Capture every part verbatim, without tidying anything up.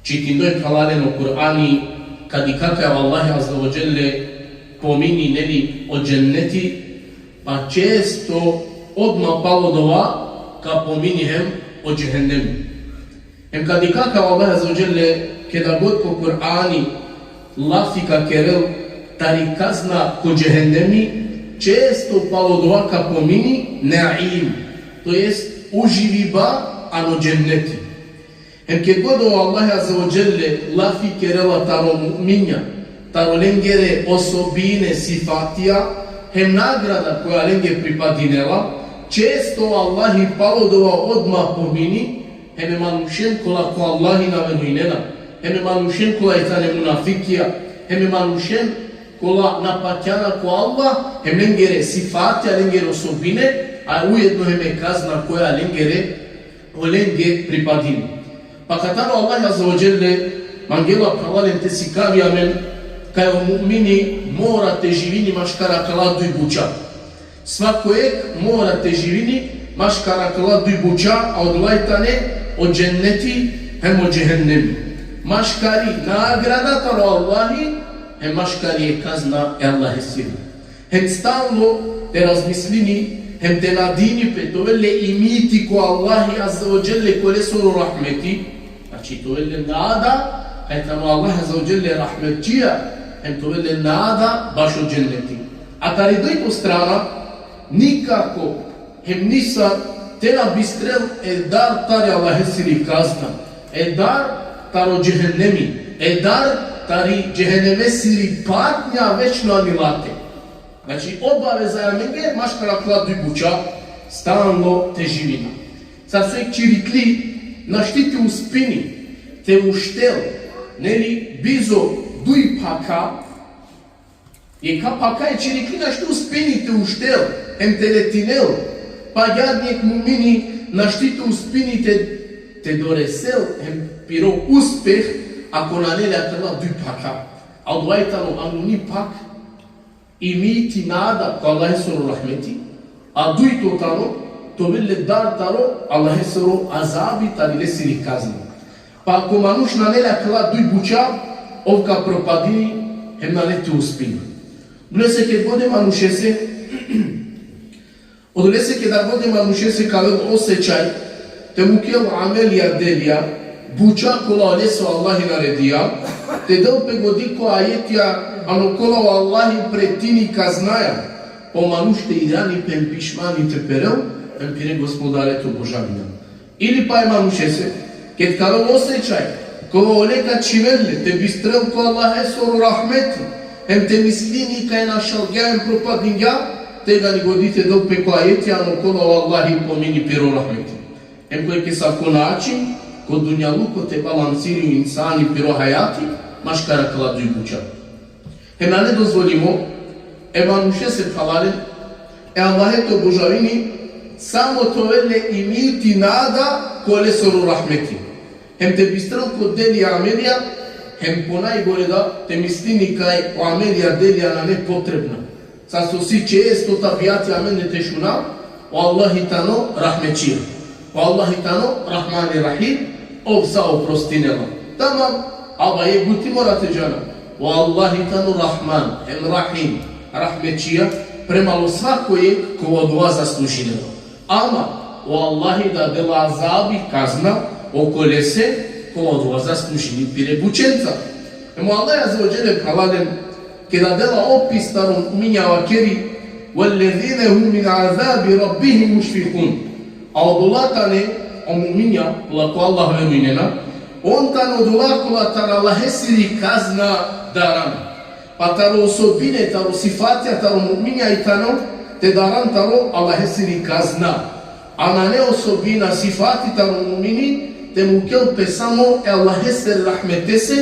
Čitindoj, phralalen, o Kur'ani, ka dikha kaj o Allahi Azze ve Dželle pomini, neli, o dženneti, pa često odma palo dova ka pomini hem o džehennemi. Hem ka dikha kaj o Allahi Azze ve Dželle, keda god ko Kur'ani lafi ka kerel tari kazna ko džehennemi, često palo dova ka pomini naim, to jest uživiba ano dženneti. Hem ked god o Allahi Azze ve Dželle lafi kerela taro mu'minja, taro lengere osobine, sifatija, hem nagrada koja lenge pripadinela, često o Allahi palo dova odma pomini hem e manušen kola ko Allahi na verujnena, hem e manušen kola i tane munafikija, hem e manušen kola na pakjana ko Allah, hem lengere sifatija, lengere osobine, a ujedno hem e kazna koja lengere, olenge pripadini. Pa katar o Allah Azze ve Dželle mangela, phralalen, te sikavi amen kaj o mu'mini mora te živini maškar akala duj buča. Svako jek mora te živini maškar akala duj buča, a odola i tane o dženneti hem o džehennemi. Maškari nagrada taro Allahi, hem maškari e kazna e Allahesiri. Hem stalno te razmislini, hem te nadini pe, te ovel le imiti ko Allahi Azze ve Dželle, ko lesoro rahmeti. Znači, te ovel le nada kaj tano Allah Azze ve Dželle rahmetčija, hem te ovel le nada bašo dženneti. A tari dujto strana, nikako hem nisar te na bistrel e dar tari Allahesiri kazna, e dar taro džehennemi, e dar tari džehennemesiri patnja večno anilate. Znači, obaveza i amenge maškar akala duj buča stalno te živina. Sar so jek čirikli našti te uspini te uštel, neli, bizo duj phaka, jekha phaka e čirikli našti uspini te uštel, hem te letinel, pa jadni jek mu'mini našti te uspini te, te doresel hem piro uspeh, ako nane le akala duj phaka. A odova i tano anuni phak imiti, nada ko Allahesoro rahmeti, a dujto tano te ovel le dar taro Allahesoro azabi, tari lesiri kazna. Pa ako manuš nane le akala duj buča, ov ka propadini, hem nane te uspini. Odolese keda god e manušese, odolese keda god e manušese ka ovel osećaj te mukel amelija, delija, buča kola olese o Allahi naredija, te del pe godi ko ajetija ano kola o Allahi pretini kaznaja, o manuš te irani pe hem pišmani te perel, hem pire Gospodare te obožavini. Ili pa e manušese, ked ka ovel osećaj kola ole ka čhivel le te bistrel ko Allahesoro rahmeti, hem te mislini kaj našalgja hem propadingja, tegani godi te del pe ko ajetija ano kola o Allahi pomini piro rahmeti. Hem ko jekh asavko način ko dunjaluko te balansiri o insani piro hajati maškar akala duj buča. Hem nane dozvolimo e manušese, phralalen, e Allahe te obožavini samo te ovel le imiti, nada ko lesoro rahmeti. Hem te bistrel ko delija, amelija, hem ponajgore da te mislini kaj o amelija, delija nane potrebna. Sar so si često tabijati amende te šuna, o Allahi tano rahmetčija. O Allahi tano Rahmani Rahim, ov sa oprostinela. Tamam, ama jek buti mora te džana. O Allahi tano Rahman hem Rahim, rahmetčija, premalo svako jek kova odova zaslužinela. Ama o Allahi da dela azabi, kazna, okolese kova odova zaslužini pire bučenca. Hem o Allah Azze ve Dželle, phralalen, keda dela opis taro mu'minja, vakeri: "Vellezine hum min azabi rabbihim mušfikun." A odola tane o mu'minja, kola ko Allah verujnena, on tane odola kola taro Allahesiri kazna daran. Pa taro osobine, taro sifatija taro mu'minja i tano te daran taro Allahesiri kazna. A nane osobina, sifati taro mu'mini te mukel pe samo e Allahesere rahmetese,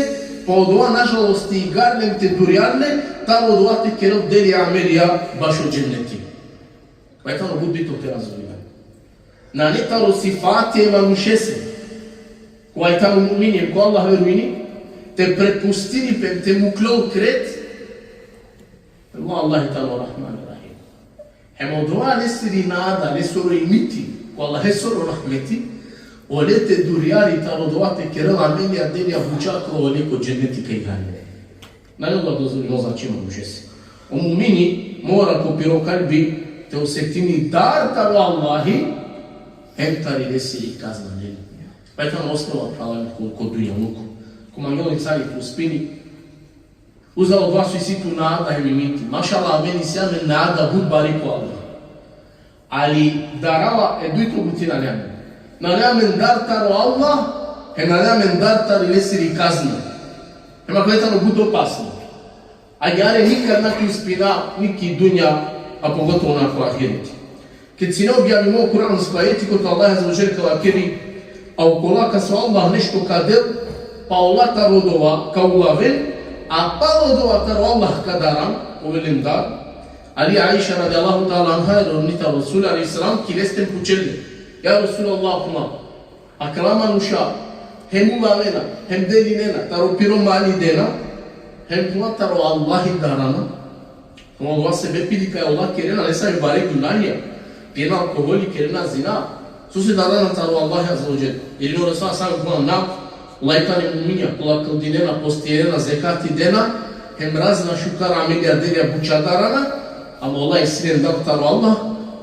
pa odova nažalost te igarel len, te durjal len taro odova te kerel delija, amelija bašo dženneti. Pa i tano but bitno te razumina. Nane taro sifati e manušese, kova i tano mu'mini, ko Allah verujni, te prepustini pe, te muklol kret o Allah i tano Rahman Rahim. Hem odova lesiri nada, lesoro imiti ko Allahesoro rahmeti, Ole te durjari taro dova te kerel amelija, delija, buča, kola ole ko dženeti ka igrani. Nane ola dozvolimo, znači, manušese. O mumini mora ko piro kalbi te osetini dar taro Allahi, hem tari lesiri kazna, neli. Pa i tano osnova, phralalen, ko, ko dunjaluko. Ko mangela o insani te uspini, uzalo dova so isi tu nada hem imiti. Mašallah, amen isi amen nada but bari ko Allah. Ali darava e dujto buti nane amen. Nane amen dar taro Allah, hem nane amen dar tari lesiri kazna. Hem akava tano but opasno. Agjaar nikad na ka uspina, ni ki dunja, a pogotovo na ko ahireti. Ked sine objavimo kuransko ajeti kote o Allah azze ve dželle ka vakeri: A okola kase o Allah nešto ka del, pa ola taro dova ka ulaven, a palo dova taro Allah ka daran, ovel len dar. Ali Aiša radijallahu ta'ala anha, rodni taro Resul alejhi selam, ki leste pučel le: Ja Resulallah, akala manuša hem ulavena, hem delinena, taro piro mali dena, hem kova taro Allahi darana. Kova sebepi dikh kaj ola kerena nesave bare gunahija, pijena alkoholi, kerena zina. Sose darana taro Allah azze ve dželle? Ili o Resul sa kova na, ola tane muminja, kola kldinena, postinena, zekati dena, hem razna šukar amelija, delija, buča darana, ama ola isi len dar taro Allah,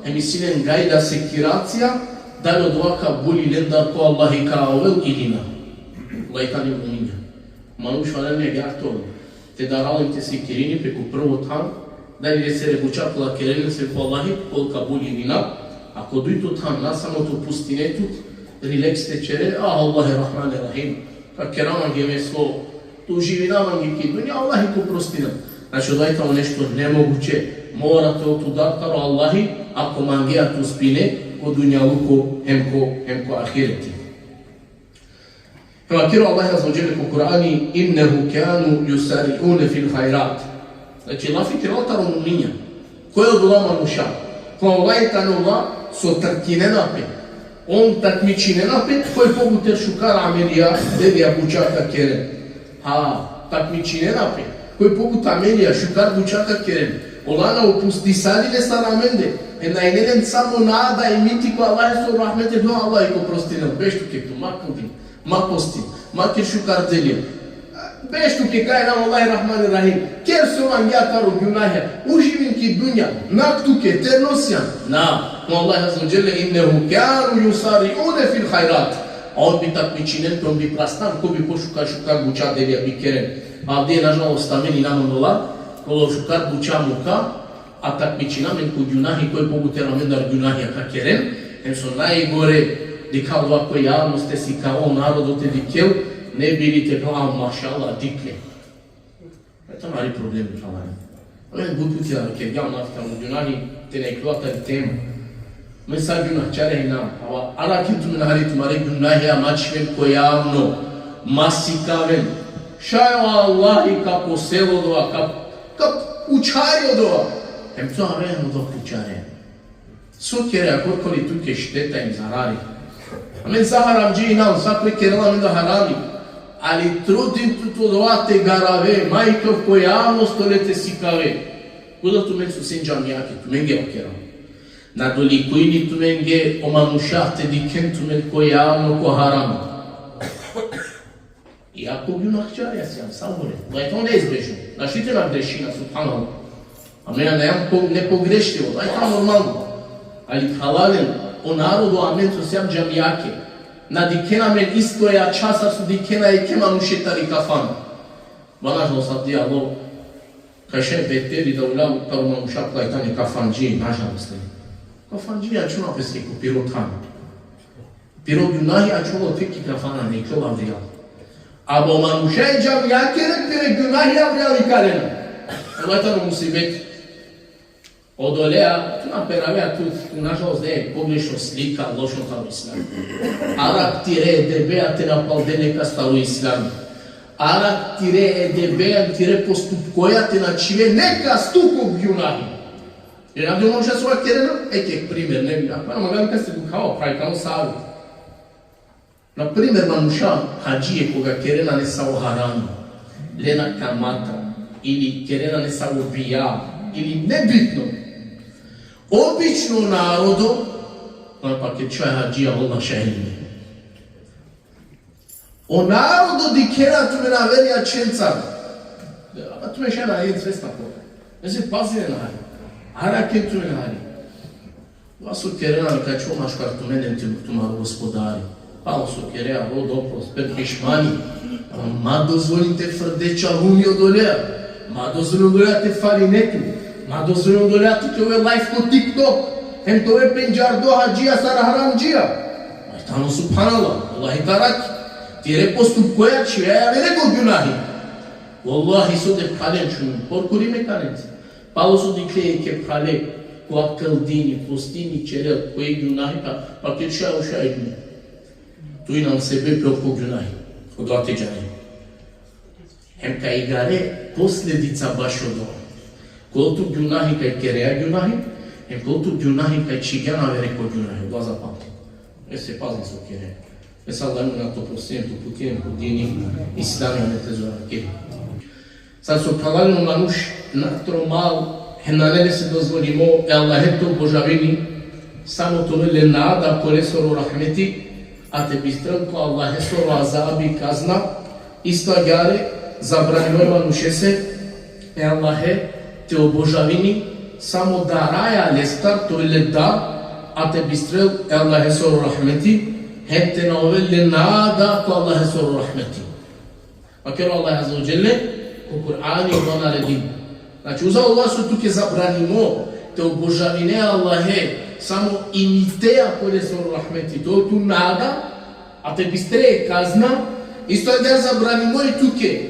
hem isi len gajla, sekiracija, dali odova kabuli lendar ko Allahi ka ovel ili na. Ola tane muminja. Manuš valjani agjaar te ovel. Te daral hem te sekirini pe ko prvo than, dali lesere buča kola kerel len sar ko Allahi, ka ovel kabuli ili na. A ko dujto than, na samo te opustine tut, rileks te ćere, ah, Allah e Rahman e Rahim. Ka kera mange me so, te uživina mange ki dunja, Allahi ka prostinel. Znači, odova tano nešto nemoguće, mora te ovel tu dar taro Allahi, ako mangea te uspine ko dunjaluko hem ko, hem ko ahireti. Hem vakeri o Allah azze ve dželle ko Kur'ani: Innehu kanu jusari'une fil hajrat. Znači, lafi kerela taro muminja. Koj odola manuša? Koj ola tane ola so trkinena pe. On takmičinena pe, koj pobuter šukar amelija, delija, buča ka keren. Ha, takmičinena pe, koj pobut amelija, šukar buča ka keren. Ola na opustisali le sar amende. E na ine len samo nada, imiti ko Allah, so rahmeti, no, Allah ka prostinel. Beš tuke tu, ma kldin, ma postin, ma ker šukar delija. Beš tuke, kaj na, Allah Rahman Rahim. Ker so mangea taro gunahja. Uživin ki dunja. Nak tuke, terno sian. Na. O Allah azze ve dželle: Innehu kanu jusari'une fil hajrat. A on bi takmičinen pe, on bi prastan, ko bi pošukar, šukar buča, delija bi keren. Avdive, nažalost, amen inam odola, kola šukar buča muka, a takmičina amen ko gunahi, koj pobuter amendar gunahja ka keren. Hem so najgore, dikha odova ko javnost te sikava, o narodo te dikhel, ne bi li te phenel: A, mašallah, dikh le. E, tano mari problemi, tano mari. Amen but putja kergjam akava tano gunahi, te na iklova tari tema. Amen sa gunahčarja inam, ama arakhen tumen hari tumare gunahja, ma čhiven ko javno, ma sikaven. Šaj o Allahi ka posel odova, ka, ka učhari odova. Hem tu amen odova pučare. So kerea, korkori tuke šteta hem zarari. Amen sa haramdžije inam, sa koj kerela amende harami. Ali trudin tut odova te garave, ma iklov ko javnost ole te sikave. Kola tumen so sien džamijake, tumenge vakerav. Na dolikujni tumenge o manuša te dikhen tumen ko javno, ko harami. Iako gunahčarja sian, sabore. Odova tano neizbežno. Našti te na grešina, subhanallah. Amen na jam po-, nepogrešivo. Odova tano normalno. Ali, phralalen, o narodo, amen so siam džamijake, na dikhena amen isto jačha sar so dikhena jekhe manuše tari kafana. Ma, nažalost, avdive alo, kaj šaj beteri da uljal taro manuša kola tane kafandžije, nažalost. Kafandžije ačhona pese ko piro than. Piro gunahi ačhola tuke ki kafana, na ikljola avrijal. Ama o manuša e džamijakere pire gunahi avrijal ikalena. Odova tano musibeti. Odolea, tu na peravea tut, tu, nažalost, e pogrešno slika, lošno taro islam. Arakh tire edebea te na palde nekas taro islam. Arakh tire edebea, tire postupkoja te na čhive nekas tu ko gunahi. Jer avdive manuša so vakerena, eke primer, ne bi, a pa na mangava nekas te dukhava, pa i tano savet. Na primer, manuša, hadžije, koga kerena nesavo harami, lena kamata, ili kerena nesavo bija, ili nebitno. Obično narodo, pa, pa ked šaj hadžija, Allah šaj ili ne. O narodo dikhena tumen aver jaćhenca. A tumen šaj na jen svesna po. Ese pazinen hari. Arakhen tumen hari. Ova so kerena, neka čhol maškar tumen em tumaro Gospodari. Palo so kerea, rod oprost, per pišmani. Ama ma dozvolin te frde čahumi odolea. Ma dozvolin odolea te faline tu. Ma dozvolin odolea te ove live ko TikTok. Hem te ove pendžardo hadžija sar haramdžija. Ma tano subhanallah, Allahi te arakhi. Tire postupkoja čhivea avere ko gunahi. Vallahi so te phalen čhumen, korkori me kanen. Palo so dikhle jekhe phale, ko akldini, postini, ćerel, ko jekh gunahi, pa, pa ker šaj, šaj idne. Tu injan sebepi ko gunahi, odova te džane. Hem ka igare posledica bašo odova. Kol tu gunahi kaj kerea gunahi, hem kol tu gunahi kaj čhivgjan avere ko gunahi, odova zapamti. Ese pazin so kere. Ese Allah na te oprostini, te uputini ko dini Islami, a ne te zorakiri. Sar so phralalen, o manuš na tromal, hem nane lese dozvolimo e Allahe te obožavini samo te ovel le nada ko lesoro rahmeti, a te bistrel ko Allahesoro azabi, kazna, isto agjaar zabranimo e manušese e Allahe te obožavini samo daraja lestar, te ovel le dar, a te bistrel e Allahesoro rahmeti, hem te na ovel le nada ko Allahesoro rahmeti. Vakeri o Allah Azze ve Dželle ko Kur'ani, o naredini. Znači, uza Allah so tuke zabranimo te obožavine Allahe samo imitea ko lesoro rahmeti, te ovel tu nada, a te bistre e kazna, isto agjaar zabranimo i tuke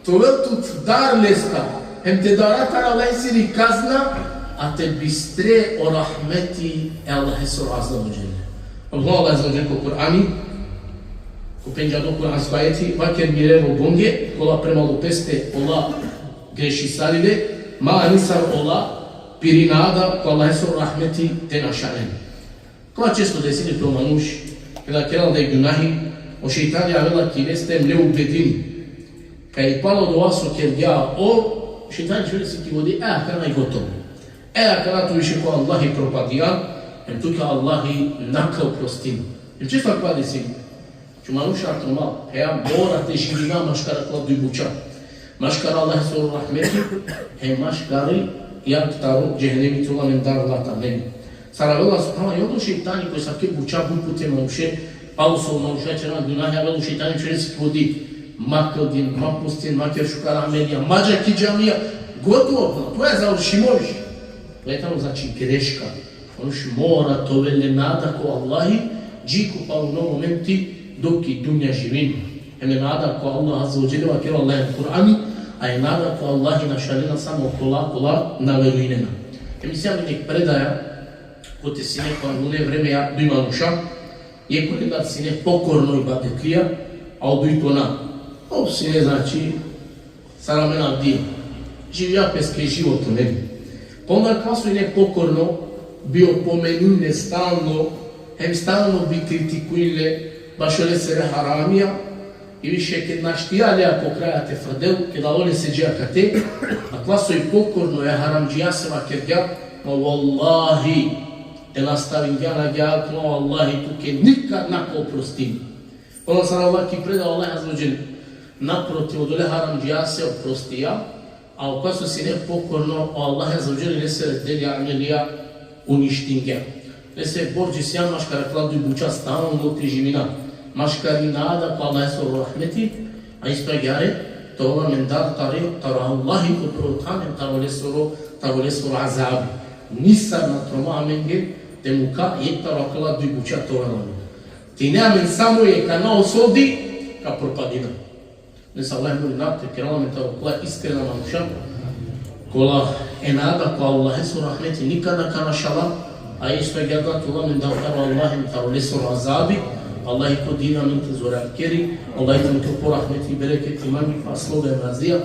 te ovel tu dar lestar, hem te dara taro Allahesiri kazna, a te bistre o rahmeti e Allahesoro Azze ve Dželle. Allah, Allah Azze ve Dželle ko Kur'ani, ko pendžardo kuransko ajeti, vakeri mire robonge, kola prema peste ola grešisarle, ma ani sar ola piri nada ko Allahesoro rahmeti te našalen. Kola često desini pe o manuš, keda kerela da i gunahi, o šejtani avela ki leste hem le ubedini. Kaj palo dova so kergja o, o šejtani čhivela lese ki vodi, e, akana i gotovo. E, akana tu više ko Allahi propadija, hem tuke Allahi na ka oprostini. Hem često akava desini. Znači, manuš na tromal, hem mora te živina maškar akala duj buča. Maškar Allahesoro rahmeti, hem maškar jag taro džehenemi, te ovel amen dar lata, neli. Sar avela, subhanallah, i o šejtani ko asavke buča but puti e manuše, palo so o manuša ćerena gunahi, avela o šejtani čhivela lese ki vodi. Ma kldin, ma postin, ma ker šukar amelija, ma dža ki džamija, gotovo, to je završimo više. To je tano, znači, greška. Manuš mora te ovel le nada ko Allahi, dži ko paluno momenti, dok i dunja živini. Hem e nada ko Allah Azze ve Dželle, vakeri o Allah ko Kur'ani, a e nada ko Allahi našalena samo kola, kola na verujnena. Hem isi amen jekh predaja, kote sine ko angune vreme duj manuša, jekh olendar sine pokorno ibadetlija, a o dujto na. Ov sine, znači, sar amen avdive. Živgja peske životo, neli. Pa onda kova so ine pokorno, bi opomenin le stalno, hem stalno bi kritikuin le bašo lesere haramija, i više ked našti alea ko kraja te frdel, ked alo lese dži akate, a kova so i pokorno e haramdžijase vakergja, ma vallahi, te nastavingjan agjaar, ma vallahi tuke nikad na ka oprostin. Onda sar avela ki predaja, Allah Azze ve Dželle naprotiv odole haramdžijase oprostija, a okova so sine pokorno, o Allah Azze ve Dželle lesere delija, amelija uništingja. Lese borči sian maškar akala duj buča stalno te živina. Maškar i nada ko Allahesoro rahmeti, a isto agjaar te ovel amen dar tari, taro Allahi ko prvo than, taro lesoro, taro lesoro azabi. Nisar na troma amenge te muka jekh taro akala duj buča te ovel amen. Te ine amen samo jekh, a na o soldi, ka propadina. Neka Allah molina te kerel amen taro kola iskrena manuša, kola e nada ko Allahesoro rahmeti nikad na ka našala, a isto agjaar te ovel amen dar taro Allahi, taro lesoro azabi. Allahi ko dini amen te zorakeri, Allahi te mukel po rahmeti, bereketi, mangipe, slobe, razija.